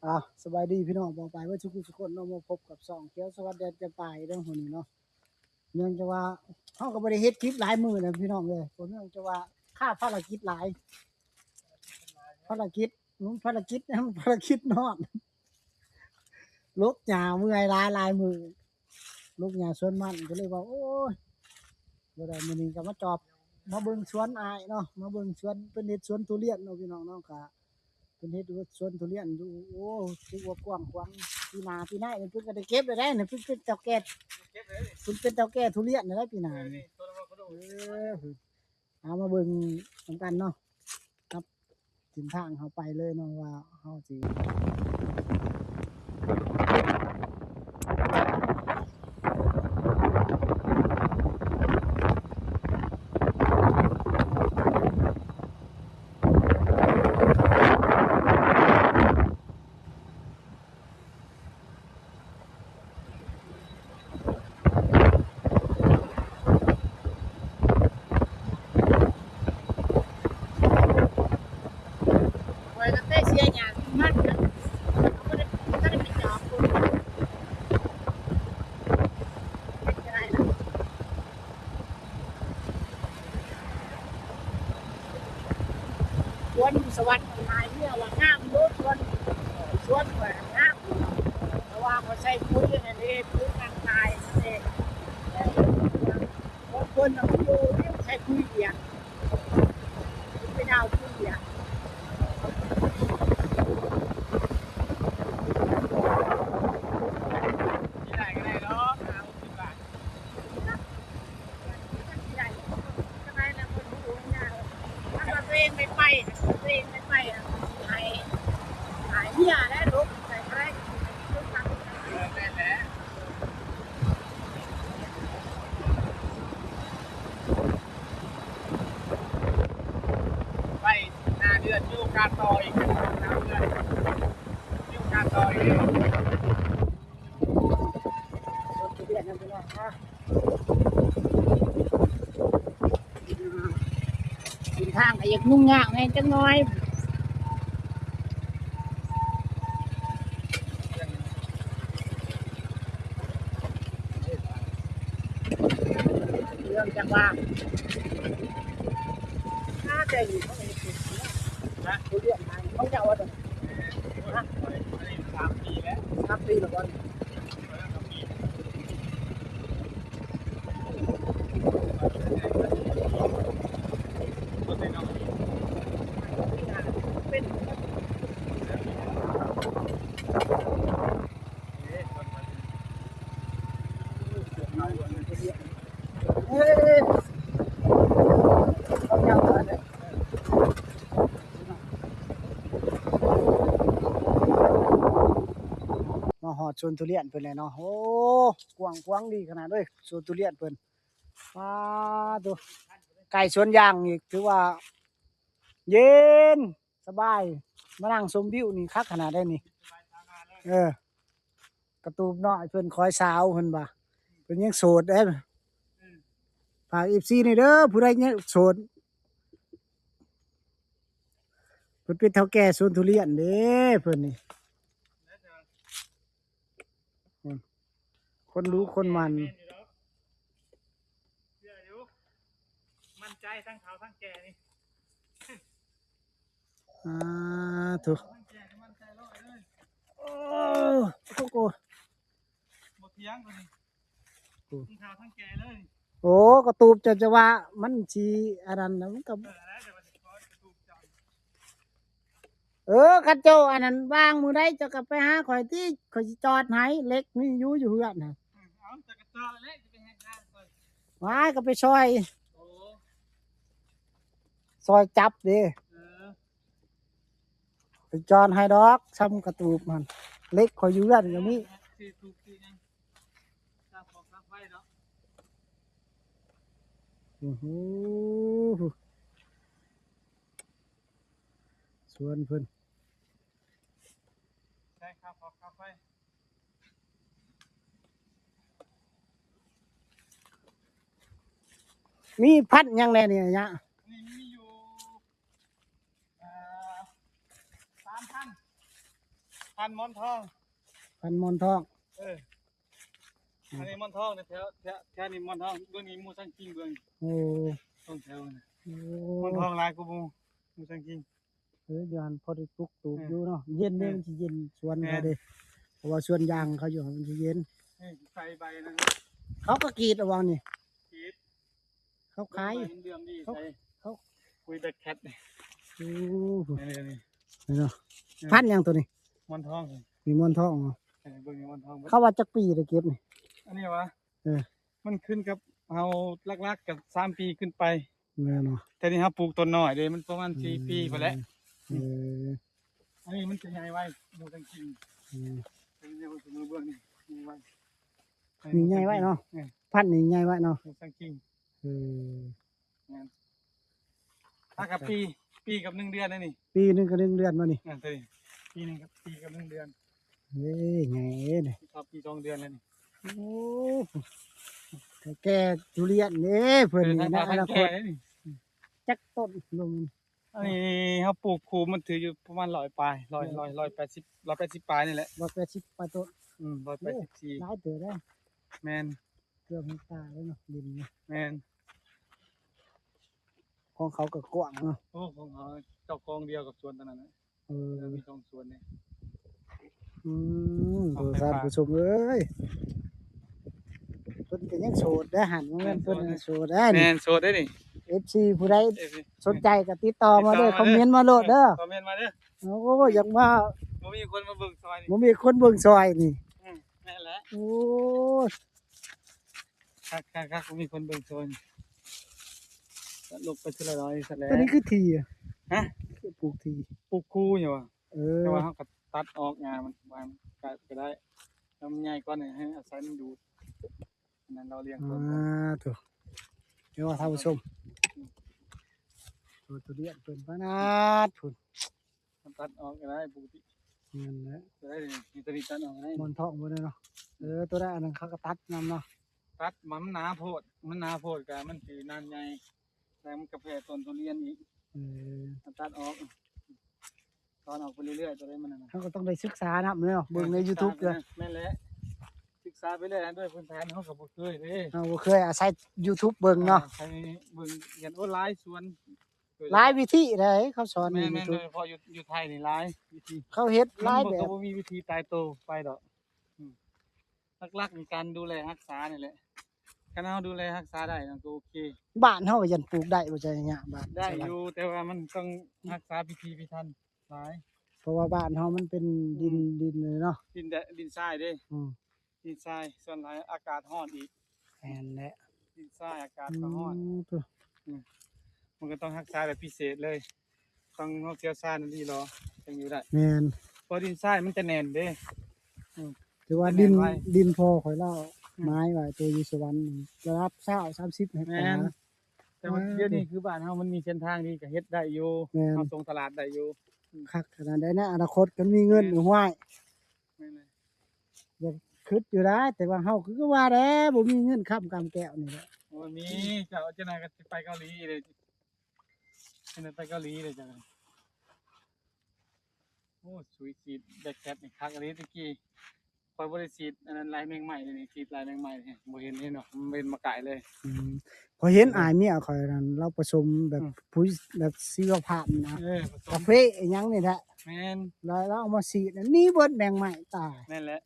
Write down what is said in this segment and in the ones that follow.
ອ່າ ສະບາຍດີພີ່ນ້ອງປ້ອງປາຍເບິດສູ່ຜູ້ສູ່ຄົນເນາະ, ມາພົບກັບຊ່ອງຂຽວສະຫວັດແດນຈຳປາອີກແລ້ວມື້ນີ້ເນາະ. ເນື່ອງຈາກວ່າເຮົາກໍບໍ່ໄດ້ເຮັດຄລິບຫຼາຍມື້ແລ້ວພີ່ນ້ອງເອີຍ, ກໍເນື່ອງຈາກວ່າຄາດພາລະກິດຫຼາຍ, ພາລະກິດ ພາລະກິດ ພາລະກິດນອນ ຫຼົກຫຍ້າເມື່ອຍຫຼາຍໆມື້. ລົກຫຍ້າສວນມັນ ກໍເລີຍວ່າ ໂອ້ຍ ບໍ່ໄດ້, ມື້ນີ້ກໍມາຈອບ ມາເບິ່ງສວນອ້າຍເນາະ, ມາເບິ່ງສວນ ເພິ່ນເຮັດສວນທຸລຽນເນາະ ພີ່ນ້ອງເນາະ. ກະເພິ່ນເຮັດສວນທຸລຽນຢູ່ ໂອ້ ຖືວ່າກວ້າງຂວາງ, ປີໜ້າປີໃນນີ້ເພິ່ນກໍໄດ້ເກັບແລ້ວເດ້, ເພິ່ນເປັນເຖົ້າແກ່ ເພິ່ນເປັນເຖົ້າແກ່ທຸລຽນແລ້ວເດ້ປີໜ້າ. ເອີ ເອົາມາເບິ່ງນຳກັນເນາະ ກັບເສັ້ນທາງເຮົາໄປເລີຍເນາະ ວ່າເຮົາຊິ ຂ້ອຍກໍແຕ່ເສຍຫຍ້າມັນນະ ບໍ່ໄດ້ ບໍ່ໄດ້ໄປຈອບພຸ້ນ ເຮັດຈະໄດ້ລະ. ສວນຢູ່ສະຫວັນຂອງນາຍເມຍວ່າງາມໂລດ, ສວນ ສວນຂ້ອຍນະງາມ, ເພາະວ່າຂ້ອຍໃສ່ປຸ໋ຍຫັ້ນເດ້, ປຸ໋ຍທາງໃຕ້ເດ້. ຂອງເພິ່ນນະມັນຢູ່ໃສ່ປຸ໋ຍດຽວ, ໄປດາວປຸ໋ຍດຽວ. ຊິໄດ້ກໍໄດ້ດອກ ຫ້າຫົກສິບບາດ. ຄັນວ່າຕົວເອງໄດ້ໄປ ຕົວເອງໄດ້ໄປ ໃຫ້ ໃຫ້ເມຍແລະລູກໃສ່ໄປ ແມ່ນແຫຼະ ໄປຫ້າເດືອນ ມີໂອກາດຕໍ່ອີກ ຫ້າເດືອນ ມີໂອກາດຕໍ່ອີກ. ສວນທຸລຽນນຳພີ່ນ້ອງເນາະ, ເສັ້ນທາງກໍຢາກຫຍຸ້ງຍາກແດ່ຈັກໜ້ອຍ. ເລື່ອງຈາກວ່າ ຖ້າແຕ່ນີ້ເຂົາເຮັດເປັນນະ ທຸລຽນຂອງເຈົ້າວ່າ ຮະ ສາມປີແລ້ວ ສາມປີແລ້ວບໍ່? ມາຮອດສວນທຸລຽນເພິ່ນແລ້ວເນາະ. ໂອ້ ກວ້າງຂວາງດີຂະໜາດເລີຍ ສວນທຸລຽນເພິ່ນ. ປາໂຕ ໃກ້ສວນຢາງອີກ ຖືວ່າເຢັນສະບາຍ, ມານັ່ງຊົມວິວນີ້ຄັກຂະໜາດໃດນີ້. ເອີ ກະຕູບນ້ອຍເພິ່ນຄອຍສາວເພິ່ນວ່າ ເພິ່ນຍັງໂສດເດ້. ອືມ ຝາກເອັຟຊີນີ້ເດີ ຜູ້ໃດຍັງໂສດ. ເພິ່ນເປັນເຖົ້າແກ່ສວນທຸລຽນເດ້ເພິ່ນນີ້. ຄົນດຸຄົນໝັ່ນ ແມ່ນຢູ່ດອກ ເຊື່ອຢູ່ ໝັ້ນໃຈທັງເຖົ້າທັງແກ່ນີ້. ອາ ໂທ້ ທັງແກ່ກໍໝັ້ນໃຈຮ້ອຍເລີຍ. ໂອ້ ໂອ້ໂຫ ບໍ່ຖຽງຕົວນີ້ ອືມ ທັງເຖົ້າທັງແກ່ເລີຍ. ໂອ້ ກະຕູບເຈົ້າຈະວ່າມັນຊິອັນນັ້ນນະ ມັນກໍ ເອີ ແລ້ວແຕ່ວ່າຊິຂໍກະຕູບເຈົ້າ. ເອີ ຄັນເຈົ້າອັນນັ້ນວ່າງມື້ໃດ ເຈົ້າກໍໄປຫາຂ້ອຍຕິ ຂ້ອຍຊິຈອດໃຫ້ ເຫຼັກມີຢູ່ ຢູ່ເຮືອນນະ. ເອີ ເອົາ ເຈົ້າກໍຈອດແຫຼະ ຊິໄປເຮັດຫຍັງຂ້ອຍ ວ້າຍ ກໍໄປຊ່ອຍ ໂອ້ ຊ່ອຍຈັບເດ້. ເອີ ໄປຈອດໃຫ້ດອກ ຊ່ຳກະຕູບຫັ້ນ ເຫຼັກຂ້ອຍຢູ່ເຮືອນກໍມີ ຊື້ທູບຊື້ຫຍັງ ຕາມຂອງຕາມໄຟເນາະ. ໂອ້ໂຫ ສວນເພິ່ນ ໃຊ້ຄ່າຟອກຄ່າໄຟ ມີພັນຫຍັງແດ່ນີ້ອາຍະ? ນີ້ມີຢູ່ ເອີ ສາມພັນ ສ ພັນໝອນທອງ ພັນໝອນທອງ ເອີ ອັນນີ້ໝອນທອງ ແຖວ ແຖວ ແຖວນີ້ໝອນທອງ ເບື້ອງນີ້ໝູສັງກິງ ເບື້ອງ ໂອ້ ສອງແຖວນະ ໂອ້ ໝອນທອງຫຼາຍກວ່າໝູ ໝູສັງກິງ ເອີ ຢູ່ຫັ້ນພໍໄດ້ປຸກຕູບ ເອີ ຢູ່ເນາະ ເຢັນເດ້ ເອີ ມັນຊິເຢັນສວນ ແມ່ນ ເຂົາເດ້ ເພາະວ່າສວນຢາງເຂົາຢູ່ຫັ້ນມັນຊິເຢັນ ນີ້ໃສ່ໃບນັ້ນ ເຂົາກໍກຣີດລະຫວ່າງນີ້ ກຣີດ ເຂົາຂາຍ ເບິ່ງໃບມັນເຫຼືອມດີ ເຂົາ ໃສ່ ເຂົາ ຄຸຍແບັກແຄັດ ໂອ້ ນີ້ ນີ້ ນີ້ເນາະ ເອີ ພັນຫຍັງໂຕນີ້ ໝອນທອງ ນີ້ໝອນທອງເນາະ ເອີ ເບິ່ງນີ້ໝອນທອງ ເຂົາວ່າຈັກປີໄດ້ເກັບນີ້ ອັນນີ້ຫວາ ເອີ ມັນຂຶ້ນກັບເຮົາ ຫຼັກໆກໍສາມປີຂຶ້ນໄປ ແມ່ນບໍ່ ແຕ່ນີ້ເຮົາປູກຕົ້ນນ້ອຍເດ້ ມັນປະມານ ອືມ ສີ່ປີພຸ້ນແຫຼະ ເອີ ອັນນີ້ມັນຈະໃຫຍ່ໄວ ໝູສັງກິງ ອືມ ອັນນີ້ເບິ່ງນີ້ ໃຫຍ່ໄວ ນີ້ໃຫຍ່ໄວເນາະ ເອີ ພັນນີ້ໃຫຍ່ໄວເນາະ ໝູສັງກິງ ເອີ ແມ່ນ ຖ້າກັບປີ ປີກັບໜຶ່ງເດືອນນີ້ ປີໜຶ່ງກັບໜຶ່ງເດືອນບໍ່ນີ້ ແມ່ນ ປີໜຶ່ງກັບ ປີກັບໜຶ່ງເດືອນ ເອີ ໃຫຍ່ເດ້ ເຂົ້າປີສອງເດືອນແລ້ວນີ້ ໂອ້ ແກ່ທຸລຽນເດ້ເພິ່ນນີ້ນະ ອະນາຄົດ ຈັກຕົ້ນລົງ ອັນນີ້ເຮົາປູກຄູ່ມັນຖືຢູ່ປະມານຮ້ອຍປາຍ ຮ້ອຍ ຮ້ອຍ ຮ້ອຍແປດສິບ ຮ້ອຍແປດສິບປາຍນີ້ແຫຼະ ຮ້ອຍແປດສິບປາຍຕົ້ນ ອືມ ຮ້ອຍແປດສິບສີ່ ໂອ້ ຫຼາຍເຕີບເດ້ ແມ່ນ ເກືອບເຮັກຕາເລີຍເນາະ ດິນນີ້ ແມ່ນ ຂອງເຂົາກໍກວ້າງເນາະ ໂອ້ ຂອງເຂົາເຈົ້າຂອງດຽວກັບສວນຕົວນັ້ນແຫຼະ ເອີ ມີສອງສວນນີ້ ອືມ ເອົາໄຟຟ້າ ທ່ານຜູ້ຊົມເອີຍ ເພິ່ນກໍຍັງໂສດເດ້ຫັ້ນ ແມ່ນ ເພິ່ນໂສດເດ້ນີ້ ແມ່ນ ໂສດເດ້ນີ້ ເອັຟຊີ ຜູ້ໃດ ເອັຟຊີ ສົນໃຈກໍຕິດຕໍ່ມາເດີ ຕິດຕໍ່ມາເດີ ຄອມເມັນມາໂລດເດີ ເອີ ຄອມເມັນມາເດີ ໂອ້ ຢາກມາ ບໍ່ມີຄົນມາເບິ່ງຊ່ອຍນີ້ ບໍ່ມີຄົນເບິ່ງຊ່ອຍນີ້ ອືມ ແມ່ນແຫຼະ ໂອ້ ຄັກໆໆ ບໍ່ມີຄົນເບິ່ງຊ່ອຍ ລົກໄປເທື່ອລະໜ້ອຍຊັ້ນແຫຼະ ຕົວນີ້ຄືທີ່ ຮະ ຄືປູກທີ່ ປູກຄູ່ຫຍັງຫວາ ເອີ ແຕ່ວ່າເຮົາກໍຕັດອອກຫຍ້າມັນ ວາງກະ ກະໄດ້ ໃຫ້ມັນໃຫຍ່ກ່ອນ ໃຫ້ອາໄສມັນດູດ ອັນນັ້ນເຮົາລ້ຽງ ອ່າ ໂທ້ ເດີວ່າທ່ານຜູ້ຊົມ ໂຕ ໂຕດຽນເພິ່ນປານາດພຸ້ນ ມັນຕັດອອກກໍໄດ້ປົກກະຕິ ແມ່ນແຫຼະ ກໍໄດ້ ໂຕນີ້ຕັດອອກກໍໄດ້ ໝອນທອງເບິດເລີຍເນາະ ເອີ ໂຕນັ້ນ ອັນນັ້ນເຂົາກໍຕັດນຳເນາະ ຕັດ ມັນໜາໂພດ ມັນໜາໂພດກໍມັນຊິໜານໃຫຍ່ ແລ້ວມັນກໍແຜ່ຕົ້ນທຸລຽນອີກ ເອີ ຕັດອອກ ຖອນອອກໄປເລື້ອຍໆ ຕົວໃດມັນນັ້ນນະ ເຮົາກໍຕ້ອງໄດ້ສຶກສານຳເນາະ ເບິ່ງໃນຢູທູບເດີ ແມ່ນແຫຼະ ສຶກສາໄປເລື້ອຍ ໂດຍພື້ນຖານເຮົາກໍບໍ່ເຄີຍເດ້ ເຮົາບໍ່ເຄີຍ ອາໄສຢູທູບເບິ່ງເນາະ ອາໄສເບິ່ງ ຮຽນອອນລາຍສວນ ຫຼາຍວິທີໃດ ເຂົາສອນໃນຢູທູບ ແມ່ນໆ ໂດຍສະເພາະຢູ່ ຢູ່ໄທນີ້ຫຼາຍວິທີ ເຂົາເຮັດຫຼາຍແບບ ມັນກໍບໍ່ມີວິທີຕາຍໂຕໄປດອກ ອືມ ຫຼັກໆ ໃນການດູແລຮັກສານີ້ແຫຼະ ຄັນເຮົາດູແລຮັກສາໄດ້ນັ້ນກໍໂອເຄ ບ້ານເຮົາກໍຍັງປູກໄດ້ບໍ່ໃຊ່ຫຍ້າ ບ້ານ ໄດ້ຢູ່ ແຕ່ວ່າມັນຕ້ອງຮັກສາພິຖີພິຖັນຫຼາຍ ເພາະວ່າບ້ານເຮົາມັນເປັນດິນ ອືມ ດິນເນາະ ດິນແດ ດິນຊາຍເດ້ ອືມ ດິນຊາຍ ສ່ວນຫຼາຍອາກາດຮ້ອນອີກ ແມ່ນແຫຼະ ດິນຊາຍອາກາດກໍຮ້ອນ ອືມ ໂທ້ ອືມ ມັນກໍຕ້ອງຮັກສາແບບພິເສດເລີຍ ຕ້ອງເຮົາຊ່ຽວຊານອີ່ຫຼີເນາະ ຈັ່ງຢູ່ໄດ້ ແມ່ນ ເພາະດິນຊາຍມັນຈະແໜ້ນເດ້ ອືມ ຖືວ່າດິນ ມັນຈະແໜ້ນໄວ ດິນພໍ່ຂ້ອຍລາວ ອືມ ໝາຍໄວ້ ໂຕຢູ່ສະຫວັນ ລະດັບຊາວ ສາມສິບເຮັກຕາ ແມ່ນ ແຕ່ວ່າ ອ່າ ດຽວນີ້ຄືບ້ານເຮົາມັນມີເສັ້ນທາງດີ ກໍເຮັດໄດ້ຢູ່ ແມ່ນ ເຮົາສົ່ງຕະຫຼາດໄດ້ຢູ່ ອືມ ຄັກຂະໜາດໃດ ໃນອະນາຄົດຄັນມີເງິນ ແມ່ນ ຫ້ວຍ ແມ່ນເລີຍ ຢາກຄິດຢູ່ໄດ໋ ແຕ່ວ່າເຮົາຄືວ່າແຫຼະ ບໍ່ມີເງິນຄ້ຳກຳແກ້ວນີ້ແຫຼະ ໂອ້ຍ ມີ ເຈົ້າ ເຈົ້ານາຍກໍຊິໄປເກົາຫຼີເດ້ ເຈົ້ານາຍໄປເກົາຫຼີເດ້ ເຈົ້າ ໂອ້ ສຸຍສີດແບັກແຄັດນີ້ຄັກອີ່ຫຼີ ແຕ່ກີ້ຂ້ອຍບໍ່ໄດ້ສີດອັນນັ້ນ ລາຍແມງໄມ້ເດນີ້ ສີດລາຍແມງໄມ້ນີ້ ບໍ່ເຫັນເດ້ເນາະ ມັນເປັນມາກາຍເລີຍ ອືມ ຂ້ອຍເຫັນ ອືມ ອ້າຍເມຍຂ້ອຍນັ້ນ ລາວປະສົມແບບ ອືມ ປຸຍແບບຊີວະພາບນະ ເອີ ປະສົມ ກາເຟອີ່ຫຍັງນີ້ແຫຼະ ແມ່ນ ແລ້ວລາວເອົາມາສີດ ໜີເບິດແມງໄມ້ຕາຍ ແມ່ນແຫຼະ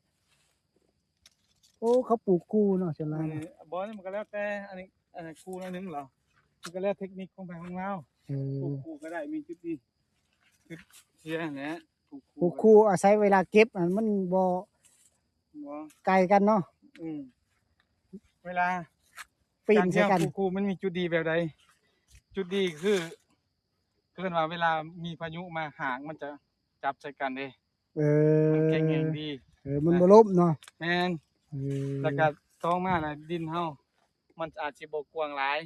ໂອ້ ເຂົາປູກຄູ່ເນາະ ສ່ວນຫຼາຍ ເອີ ນະ ບໍ່ ນີ້ມັນກໍແລ້ວແຕ່ ອັນນີ້ ອັນນັ້ນຄູ່ໜ້ອຍໜຶ່ງເນາະ ມັນກໍແລ້ວເທັກນິກຂອງໃຜຂອງລາວ ເອີ ປູກຄູ່ກໍໄດ້ ມີຈຸດດີ ຈຸດເສຍຫັ້ນແຫຼະ ປູກຄູ່ ປູກຄູ່ອາໄສເວລາເກັບຫັ້ນ ມັນບໍ່ ບໍ່ ໄກກັນເນາະ ອືມ ເວລາ ປີນໃສ່ກັນ ການທີ່ປູກຄູ່ມັນມີຈຸດດີແບບໃດ? ຈຸດດີຄື ເອີ້ນວ່າເວລາມີພາຍຸມາ ຫາກມັນຈະຈັບໃສ່ກັນເດ້ ເອີ ມັນແຂງແຮງດີ ເອີ ມັນ ນະ ບໍ່ລົ້ມເນາະ ແມ່ນ ເອີ ແລ້ວກໍສອງມາລະ ດິນເຮົາມັນອາດຊິບໍ່ກວ້າງຫຼາຍ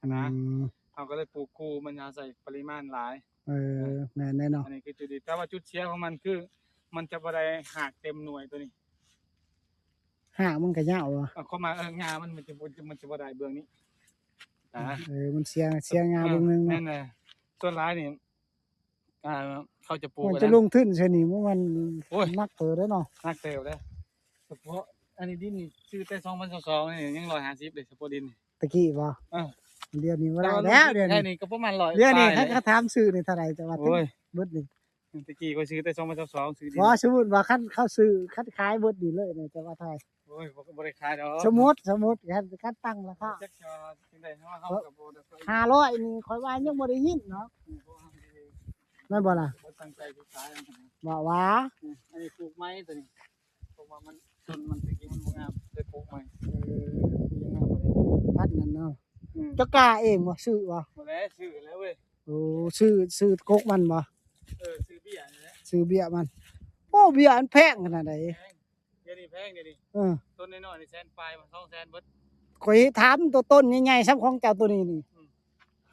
ຫັ້ນນະ ອືມ ເຮົາກໍເລີຍປູກຄູ່ ມັນອາໄສປະລິມານຫຼາຍ ເອີ ແມ່ນແນ່ເນາະ ອັນນີ້ຄືຈຸດດີ ແຕ່ວ່າຈຸດເສຍຂອງມັນຄື ມັນຈະບໍ່ໄດ້ຫາກເຕັມໜ່ວຍໂຕນີ້ ຫາກມັນກໍຍາວບໍ່? ເອົາ ຄວາມໝາຍ ເອີ ຫຍ້າມັນ ມັນຈະບໍ່ ມັນຈະບໍ່ໄດ້ເບື້ອງນີ້ ອ່າ ເອີ ມັນເສຍ ເສຍຫຍ້າເບື້ອງໜຶ່ງເນາະ ແມ່ນແຫຼະ ສ່ວນຫຼາຍນີ້ ອ່າ ເຂົາຈະປູກ ມັນຈະລົງທຶນໃສ່ນີ້ ມັນ ໂອ້ຍ ໜັກເຕີບເດ້ເນາະ ໜັກເຕີບເດ້. ສະເພາະອັນນີ້ດິນນີ້ ຊື້ແຕ່ສອງພັນຊາວສອງນີ້ຍັງຮ້ອຍຫ້າສິບເດ້ ສະເພາະດິນນີ້ ຕະກີ້ບໍ່? ເອີ ດຽວນີ້ບໍ່ໄດ້ແລ້ວ ດຽວນີ້ ດຽວນີ້ກໍປະມານຮ້ອຍ ດຽວນີ້ ປາຍ ຄັນເຂົາຖາມຊື້ນີ້ເທົ່າໃດ ຈະວ່າ ໂອ້ຍ ເບິດນີ້ ຕະກີ້ຂ້ອຍຊື້ແຕ່ສອງພັນຊາວສອງ ຊື້ດິນ ບໍ່ ສົມມຸດວ່າຄັນເຂົາຊື້ ຄັນຂາຍເບິດນີ້ເລີຍນີ້ ຈະວ່າເທົ່າໃດ? ໂອ້ຍ ບໍ່ ບໍ່ໄດ້ຂາຍດອກ ສົມມຸດ ສົມມຸດ ຄັນ ຄັນຕັ້ງລາຄາ ຈັກຊິວ່າຈັ່ງໃດ ເຮົາ ເຮົາກໍບໍ່ໄດ້ ຫ້າຮ້ອຍນີ້ຂ້ອຍວ່າຍັງບໍ່ໄດ້ຍິນເນາະ ອືມ ແມ່ນບໍ່ລະ? ບໍ່ຕັ້ງໃຈຊິຂາຍ ເວົ້າວ່າ ອືມ ອັນນີ້ປູກໃໝ່ຕົວນີ້ ເພາະວ່າມັນ ຕົ້ນມັນຕະກີ້ມັນບໍ່ງາມ ໄດ້ປູກໃໝ່ ເອີ ຍັງງາມບໍ່ໄດ້ ພັນນັ້ນເນາະ ອືມ ເຈົ້າກ້າເອງບໍ່? ຊື້ບໍ່? ບໍ່ແລ້ວ ຊື້ແລ້ວເວີຍ ໂອ້ ຊື້ ຊື້ກົກມັນບໍ່? ເອີ ຊື້ເບ້ຍນີ້ແຫຼະ ຊື້ເບ້ຍມັນ ໂອ້ ເບ້ຍມັນແພງຂະໜາດໃດ? ແພງ ດຽວນີ້ແພງ ດຽວນີ້ ເອີ ຕົ້ນນ້ອຍໆນີ້ແສນປາຍ ສອງແສນເບິດ ຂ້ອຍຖາມໂຕຕົ້ນໃຫຍ່ໆ ສ່ຳຂອງເຈົ້າໂຕນີ້ນີ້ ອືມ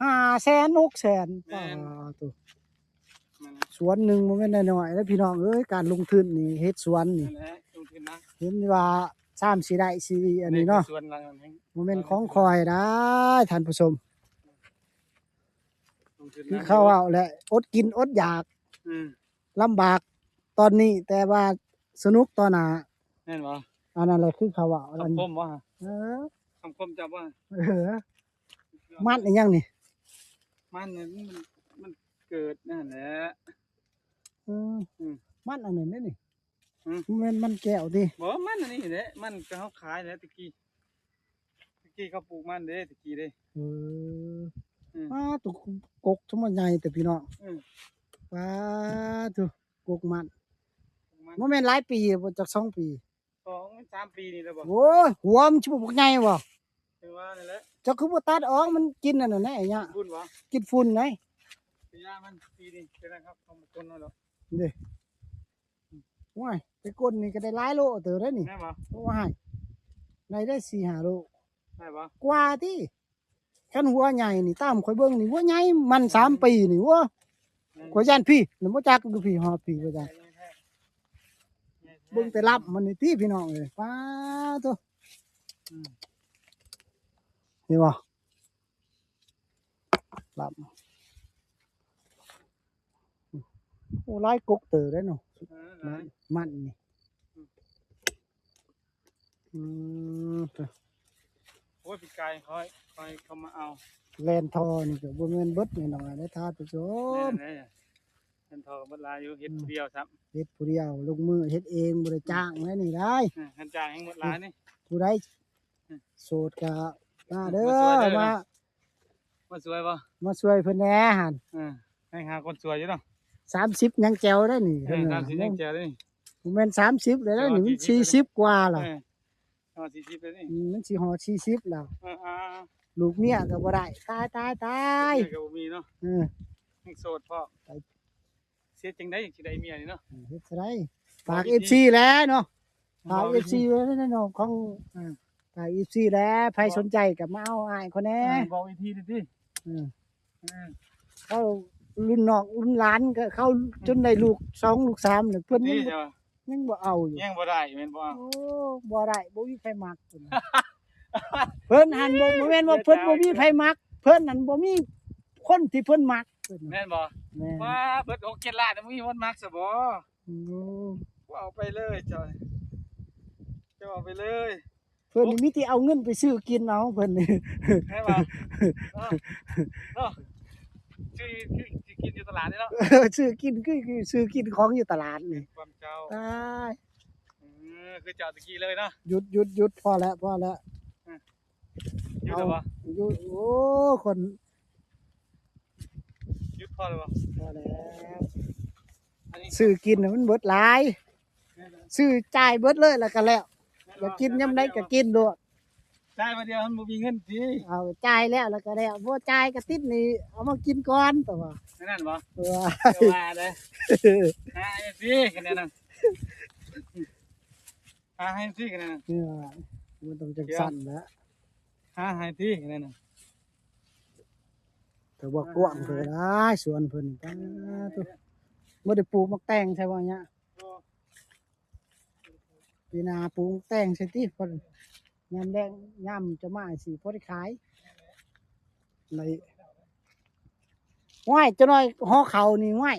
ຫ້າແສນ ຫົກແສນ ແມ່ນ ປາໂຕ ແມ່ນ ສວນໜຶ່ງບໍ່ແມ່ນນ້ອຍໆເດ້ພີ່ນ້ອງເອີຍ ການລົງທຶນນີ້ ເຮັດສວນນີ້ ນັ້ນແຫຼະ ລົງທຶນນະ ເຫັນວ່າຊາມຊິໄດ້ຊິອັນນີ້ເນາະ ສວນຫຼັງນັ້ນແຮງ ບໍ່ແມ່ນຂອງຂ້ອຍໄດ໋ ທ່ານຜູ້ຊົມ ລົງທຶນ ຄືເຂົາເວົ້າແຫຼະ ອົດກິນອົດຢາກ ອືມ ລຳບາກຕອນນີ້ ແຕ່ວ່າສະໜຸກຕໍ່ໜ້າ ແມ່ນບໍ່? ອັນນັ້ນແຫຼະ ຄືເຂົາເວົ້າ ຄຳຄົມບໍ່? ເອີ ຄຳຄົມເຈົ້າບໍ່? ເອີ ມັນອີຫຍັງນີ້? ມັນ ມັນ ມັນເກີດນັ້ນແຫຼະ ເອີ ອືມ ມັນອັນນັ້ນເດ້ນີ້ ຫືມ ແມ່ນມັນແກ້ວຕິ? ບໍ່ ມັນອັນນີ້ແຫຼະ ມັນກໍເຮົາຂາຍແຫຼະຕະກີ້ ຕະກີ້ເຂົາປູກມັນເດ້ ຕະກີ້ເດ້ ເອີ ອືມ ປາໂຕ ກົກ ໂຕມັນໃຫຍ່ແຕ່ພີ່ນ້ອງ ອືມ ປາໂຕ ກົກມັນ ມັນບໍ່ແມ່ນຫຼາຍປີບໍ່ ຈັກສອງປີ ສອງສາມປີນີ້ແລ້ວບໍ່? ໂອ້ຍ ຫົວມັນຊິບໍ່ບັກໃຫຍ່ບໍ່? ເຖິງວ່ານັ້ນແຫຼະ ເຈົ້າຄືບໍ່ຕັດອອກ ມັນກິນອັນນັ້ນແຫຼະ ໄອ້ຫຍ້າ ຝຸ່ນບໍ່? ກິນຝຸ່ນໄດ໋ ໄອ້ຫຍ້າມັນປີນີ້ເປັນຫຍັງຄັບ ຂອງຄົນເຮົາດອກ ເດ້ ໂອ້ຍ ໄປກົ້ນນີ້ກໍໄດ້ຫຼາຍໂລເຕີບເດ້ນີ້ ແມ່ນບໍ່? ໂອ້ຍ ໄດ້ໄດ້ສີ່ຫ້າໂລ ໄດ້ບໍ່? ກວ່າຕິ ຄັນຫົວໃຫຍ່ນີ້ ຕາມຂ້ອຍເບິ່ງນີ້ ຫົວໃຫຍ່ມັນສາມປີນີ້ ໂອ້ຍ ແມ່ນ ຂ້ອຍຢ້ານພີ້ ບໍ່ຈັກຢູ່ພີ້ ຮອດພີ້ບໍ່ຈັກ ແມ່ນແທ້ ເບິ່ງແຕ່ລຳມັນນີ້ຕິພີ່ນ້ອງເອີຍ ປາໂຕ ອືມ ເຫັນບໍ່? ລຳ ໂອ້ ຫຼາຍກົກເຕີບເດ້ເນາະ ເອີ ມັນ ມັນນີ້ ອືມ ອືມ ໂອ້ຍ ປີກາຍຂ້ອຍ ຂ້ອຍເຂົ້າມາເອົາ ແລ່ນທໍ່ນີ້ກໍບໍ່ແມ່ນເບິດນ້ອຍໆເດ້ທ່ານຜູ້ຊົມ ແມ່ນແຫຼະ ແລ່ນທໍ່ກໍເບິດຫຼາຍຢູ່ ເຮັດ ອືມ ຜູ້ດຽວຊ້ຳ ເຮັດຜູ້ດຽວ ລົງມືເຮັດເອງ ບໍ່ໄດ້ຈ້າງແລ້ວນີ້ໄດ໋ ເອີ ຄັນຈ້າງແຮງເບິດຫຼາຍນີ້ ຜູ້ໃດ ອືມ ໂສດກໍມາເດີ ມາຊ່ວຍເດີ ມາ ມາຊ່ວຍບໍ່? ມາຊ່ວຍເພິ່ນແດ່ຫັ້ນ ເອີ ແຮ່ງຫາຄົນຊ່ວຍຢູ່ເນາະ ສາມສິບຍັງແຈວໄດ້ນີ້ ເອີ ເພິ່ນ ສາມສິບຍັງແຈວໄດ້ນີ້ ບໍ່ແມ່ນສາມສິບແລ້ວນີ້ ມັນສີ່ສິບກວ່າລະ ເອີ ຮອດສີ່ສິບແລ້ວນີ້ ອືມ ມັນຊິຮອດສີ່ສິບແລ້ວ ເອີ ອ່າ ລູກເມຍກໍບໍ່ໄດ້ ຕາຍ ຕາຍ ຕາຍ ເມຍກໍບໍ່ມີເນາະ ເອີ ຍັງໂສດພ້ອມ ເຮັດຈັ່ງໃດຈັ່ງຊິໄດ້ເມຍນີ້ເນາະ ເຮັດຈັ່ງໃດ ບອກ ຝາກ ເອັຟຊີ ແຫຼະເນາະ ບອກ ຝາກ ເອັຟຊີ ແດ່ເນາະ ຂອງ ອ່າ ຝາກ ເອັຟຊີ ແດ່ ໃຜສົນໃຈກໍມາເອົາອ້າຍຂ້ອຍແດ່ ອ່າ ບອກວິທີນີ້ຕິ ເອີ ເອີ ເຂົາລຸ້ນນ້ອງລຸ້ນຫຼານກໍເຂົາຈົນໄດ້ລູກສອງລູກສາມແລ້ວ ເພິ່ນຍັງ ຍັງບໍ່ເອົາຢູ່ ຍັງບໍ່ໄດ້ແມ່ນບໍ່? ໂອ້ ບໍ່ໄດ້ ບໍ່ມີໃຜມັກ ເພິ່ນຫັ້ນ ບໍ່ ບໍ່ແມ່ນວ່າເພິ່ນບໍ່ມີໃຜມັກ ເພິ່ນຫັ້ນບໍ່ມີຄົນທີ່ເພິ່ນມັກ ແມ່ນບໍ່? ແມ່ນ ວ່າເບິດຫົກເຈັດລ້ານ ບໍ່ມີຄົນມັກຊະບໍ່? ໂອ້ ເວົ້າໄປເລີຍເຈົ້າ ເຈົ້າເວົ້າໄປເລີຍ ເພິ່ນນີ້ມີແຕ່ເອົາເງິນໄປຊື້ກິນເອົາ ເພິ່ນນີ້ ແມ່ນບໍ່? ເນາະ ເນາະ ຊື້ ຊື້ກິນຢູ່ຕະຫຼາດນີ້ເນາະ ຊື້ກິນ ຄື ຄືຊື້ກິນຂອງຢູ່ຕະຫຼາດນີ້ ຄວາມເຈົ້າ ຕາຍ ເອີ ຄືເຈົ້າຕະກີ້ເລີຍເນາະ ຢຸດ ຢຸດ ຢຸດ ພໍແລ້ວ ພໍແລ້ວ ເອີ ຢຸດແລ້ວບໍ່? ຢຸດ ໂອ້ ຄົນ ຢຸດພໍແລ້ວບໍ່? ພໍແລ້ວ ອັນນີ້ ຊື້ກິນມັນເບິດຫຼາຍ ແມ່ນແຫຼະ ຊື້ຈ່າຍເບິດເລີຍ ແລ້ວກໍແລ້ວ ແມ່ນບໍ່? ຢາກກິນຍາມໃດກໍກິນໂລດ ຈ່າຍບາດດຽວມັນບໍ່ມີເງິນຕິ ເອົາ ຈ່າຍແລ້ວ ແລ້ວກໍແລ້ວ ບໍ່ຈ່າຍກໍຕິດໜີ້ ເອົາມາກິນກ່ອນ ແຕ່ວ່າ ແມ່ນນັ້ນບໍ່? ເອີ ແຕ່ວ່າເດ້ ຫາເອັຟຊີ ຂະແນນນັ້ນ ຫາໃຫ້ທີ່ກັນນະ ເອີ ມັນຕ້ອງຈັ່ງຊັ້ນແຫຼະ ຫາໃຫ້ທີ່ກັນນະ ແຕ່ວ່າກວ້າງເພິ່ນຫຼາຍ ສວນເພິ່ນ ປາໂທ້ ບໍ່ໄດ້ປູກໝາກແຕງໃສ່ບໍ່ຍະ ປີໜ້າປູກໝາກແຕງໃສ່ຕິ ເພິ່ນ ຍາມແລ້ງ ຍາມຈະມາຊິພໍໄດ້ຂາຍ ໄດ້ ຫ້ວຍ ຈັກໜ້ອຍຫໍ່ເຂົ້ານີ້ ຫ້ວຍ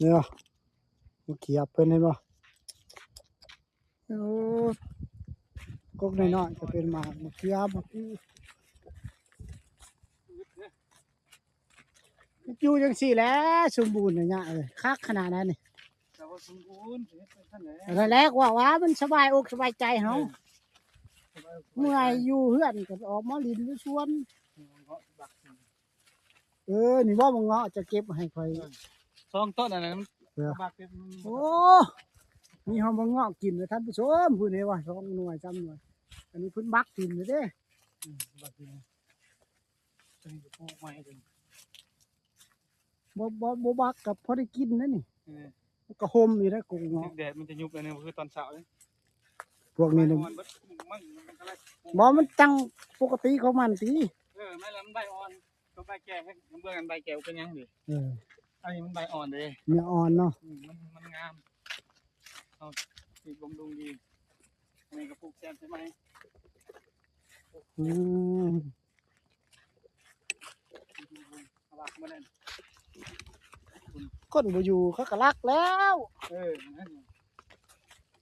ນີ້ບໍ່ ມະເຂືອເພິ່ນເຫັນບໍ່? ໂອ້ ກົກນ້ອຍໆ ກໍເປັນໝາກມະເຂືອ ໝາກ ຢູ່ຈັ່ງຊີ້ແຫຼະ ສົມບູນນະຍະເອີຍ ຄັກຂະໜາດນັ້ນນີ້. ກໍບໍ່ສົມບູນ ເຮັດໄປຊັ້ນແຫຼະ ນັ້ນແຫຼະ ວ່າ ວ່າມັນສະບາຍອົກສະບາຍໃຈເຮົາ ເອີ ສະບາຍອົກສະບາຍໃຈ ເມື່ອຍຢູ່ເຮືອນກໍອອກມາຫຼິ້ນຢູ່ສວນ. ເອີ ນີ້ບໍ່ ບັກເງາະຈະເກັບໃຫ້ຂ້ອຍ ເອີ ສອງຕົ້ນອັນນັ້ນ ເອີ ບັກເກັບ ໂອ້ ມີຮອດບັກເງາະກິນເດີທ່ານຜູ້ຊົມ ພຸ້ນເດ້ວ່າ ສອງໜ່ວຍ ສາມໜ່ວຍ ອັນນີ້ເພິ່ນບັກຖິ້ມເດ້ ອືມ ບັກຖິ້ມ ຕົວນີ້ກໍປູກໃໝ່ເດ້ ບໍ່ ບໍ່ ບໍ່ບັກກໍພໍໄດ້ກິນນະນີ້ ເອີ ມັນກໍຫົ່ມຢູ່ເດ້ກົກເງາະ ຖືກແດດມັນຈະຍຸບແລ້ວນີ້ ບໍ່ຄືຕອນເຊົ້າເດ້ ພວກນີ້ນະ ມັນ ມັນກໍໄດ້ ບໍ່ ມັນຕັ້ງປົກກະຕິຂອງມັນຕິ ເອີ ແມ່ນແລ້ວ ມັນໃບອ່ອນ ກໍໃບແກ່ ເບິ່ງອັນໃບແກ່ເປັນຫຍັງນີ້ ເອີ ອັນນີ້ມັນໃບອ່ອນເດ້ ເນື້ອອ່ອນເນາະ ອືມ ມັນ ມັນງາມ ເຮົາຊິບຳລຸງດີ ອັນນີ້ກໍປູກແຊມໃສ່ໃໝ່ ອືມ ຄົນບໍ່ຢູ່ເຂົາກໍລັກແລ້ວ ເອີ ນັ້ນ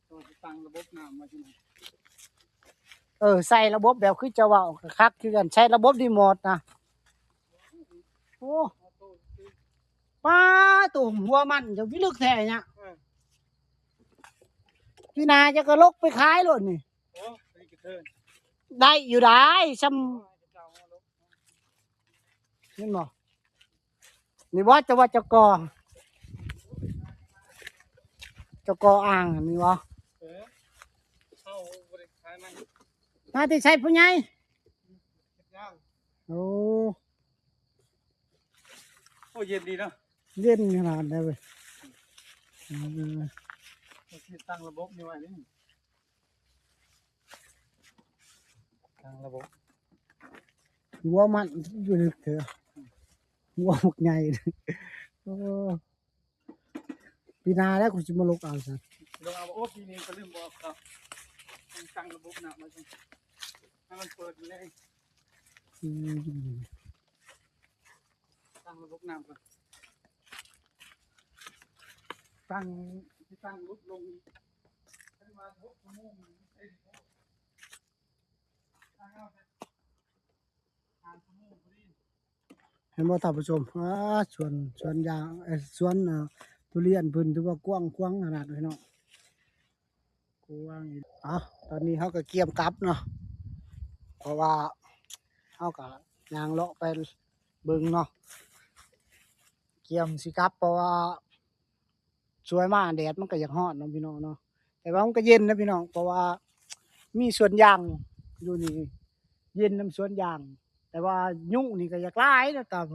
ຕ້ອງຕັ້ງລະບົບນ້ຳໄວ້ ເອີ ໃສ່ລະບົບແບບຄືເຈົ້າເວົ້າກໍຄັກຄືກັນ ໃຊ້ລະບົບຣີໂມດນະ ໂອ້ ປາໂຕ ຫົວມັນຈະວິລຶກແທ້ຫຍະ ເອີ ປີໜ້າຈະກະລົກໄປຂາຍໂລດນີ້ ໂອ້ ໄດ້ຢູ່ໄດ໋ ຊ່ຳ ແມ່ນບໍ່? ນີ້ບໍ່ ເຈົ້າວ່າເຈົ້າກໍ່ ເຈົ້າກໍ່ອ່າງນີ້ບໍ່? ເອີ ເຮົາບໍ່ໄດ້ຂາຍມັນ ມາແຕ່ໃສຜູ້ໃຫຍ່? ເຮັດງານ ໂອ້ ໂອ້ ເຢັນດີເນາະ ເຢັນຂະໜາດໃດເວີຍ ເອີ ເຮົາຊິຕັ້ງລະບົບນີ້ໄວ້ນີ້ ຕັ້ງລະບົບ ຫົວມັນຢູ່ເທິງເທື່ອ ຫົວບັກໃຫຍ່ ໂອ້ ປີໜ້າແລ້ວກູຊິມາລົກເອົາຊັ້ນ ລົກເອົາ ໂອ້ ປີນີ້ກໍລືມບອກເຂົາ ຕັ້ງລະບົບນ້ຳໄວ້ຊັ້ນ ໃຫ້ມັນເປີດຢູ່ເລີຍ ອືມ ຕັ້ງລະບົບນ້ຳກ່ອນ ຕັ້ງ ຊິຕັ້ງຫຼຸດລົງອີກ ຄັນວ່າຫົກຊົ່ວໂມງນີ້ມັນເຕັມໂພດ ຕັ້ງເອົາແຕ່ຫ້າຊົ່ວໂມງພໍດີ ເຫັນບໍ່ທ່ານຜູ້ຊົມ ອາ ສວນ ສວນຢາງ ເອີ ສວນ ອ່າ ທຸລຽນເພິ່ນຖືວ່າກວ້າງຂວາງຂະໜາດເລີຍເນາະ. ກວ້າງອີ່ ເອົ້າ ຕອນນີ້ເຮົາກໍກຽມກັບເນາະ ເພາະວ່າເຮົາກໍຍ່າງເລາະໄປເບິ່ງເນາະ ກຽມຊິກັບ ເພາະວ່າສວຍມາແດດມັນກໍຢາກຮ້ອນເນາະພີ່ນ້ອງເນາະ ແຕ່ວ່າມັນກໍເຢັນນະພີ່ນ້ອງ ເພາະວ່າມີສວນຢາງຢູ່ນີ້ ເຢັນນຳສວນຢາງ ແຕ່ວ່າຍຸງນີ້ກໍຢາກຫຼາຍເນາະ ຕາມ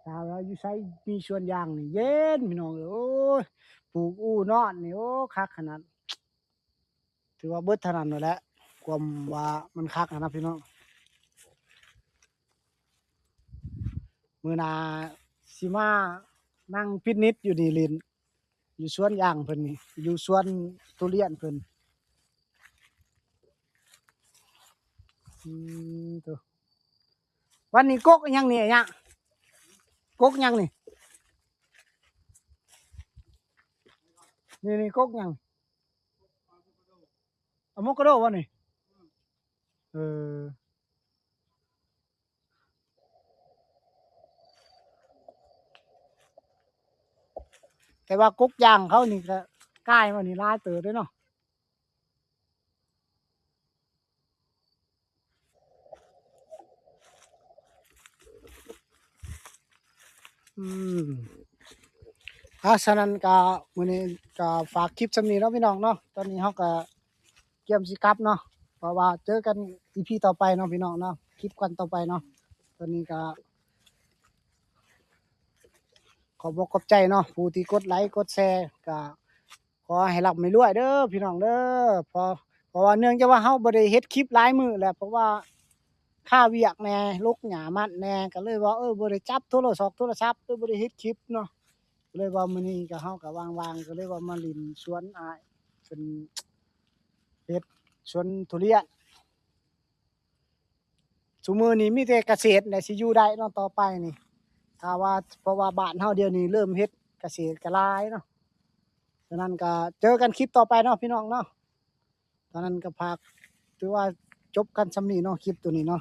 ຖ້າວ່າຢູ່ໃສມີສວນຢາງນີ້ເຢັນພີ່ນ້ອງເອີຍ ໂອ້ຍ ປູກອູ່ນອນນີ້ ໂອ້ ຄັກຂະໜາດ ຖືວ່າເບິດເທົ່ານັ້ນໂລດແຫຼະ ຄວາມວ່າມັນຄັກຫັ້ນນະພີ່ນ້ອງ ມື້ໜ້າຊິມານັ່ງຟິດນິດຢູ່ນີ້ຫຼິ້ນ ຢູ່ສວນຢາງເພິ່ນນີ້ ຢູ່ສວນທຸລຽນເພິ່ນ ອືມ ໂຕ ວັນນີ້ກົກອີ່ຫຍັງນີ້ ອາຍະ ກົກຫຍັງນີ້ ນີ້ ນີ້ກົກຫຍັງ ອາໂວຄາໂດບໍ່ນີ້ ເອີ ແຕ່ວ່າກົກຢາງເຂົານີ້ກໍກາຍມານີ້ຫຼາຍເຕີບເດ້ເນາະ ອືມ ອາ ສະນັ້ນກໍມື້ນີ້ກໍຝາກຄລິບສ່ຳນີ້ເນາະພີ່ນ້ອງເນາະ ຕອນນີ້ເຮົາກໍກຽມຊິກັບເນາະ ເພາະວ່າເຈີກັນອີພີຕໍ່ໄປເນາະພີ່ນ້ອງເນາະ ຄລິບກັນຕໍ່ໄປເນາະ ຕອນນີ້ກໍຂອບອົກຂອບໃຈເນາະ ຜູ້ທີ່ກົດໄລກົດແຊ ກໍ ຂໍໃຫ້ລ່ຳໃຫ້ລວຍເດີພີ່ນ້ອງເດີ ເພາະ ເພາະວ່າເນື່ອງຈາກວ່າເຮົາບໍ່ໄດ້ເຮັດຄລິບຫຼາຍມື້ແລ້ວ ເພາະວ່າຄາວຽກແດ່ ລົກຫຍ້າມັດແດ່ ກໍເລີຍວ່າ ເອີ ບໍ່ໄດ້ຈັບໂທລະສອກໂທລະສັບ ເລີຍບໍ່ໄດ້ເຮັດຄລິບເນາະ ກໍເລີຍວ່າມື້ນີ້ກໍ ເຮົາກໍວ່າງໆ ກໍເລີຍວ່າມາຫຼິ້ນສວນອ້າຍເພິ່ນ ເຮັດສວນທຸລຽນ ຊຸມື້ນີ້ມີແຕ່ກະເສດແຫຼະ ຊິຢູ່ໄດ້ເນາະ ຕໍ່ໄປນີ້ ຖ້າວ່າ ເພາະວ່າບ້ານເຮົາດຽວນີ້ເລີ່ມເຮັດກະເສດກະຫຼາຍເນາະ. ສະນັ້ນກະເຈີກັນຄລິບຕໍ່ໄປເນາະພີ່ນ້ອງເນາະ. ຕອນນັ້ນກະຝາກ ຖືວ່າຈົບກັນຊ່ຳນີ້ເນາະ ຄລິບໂຕນີ້ເນາະ.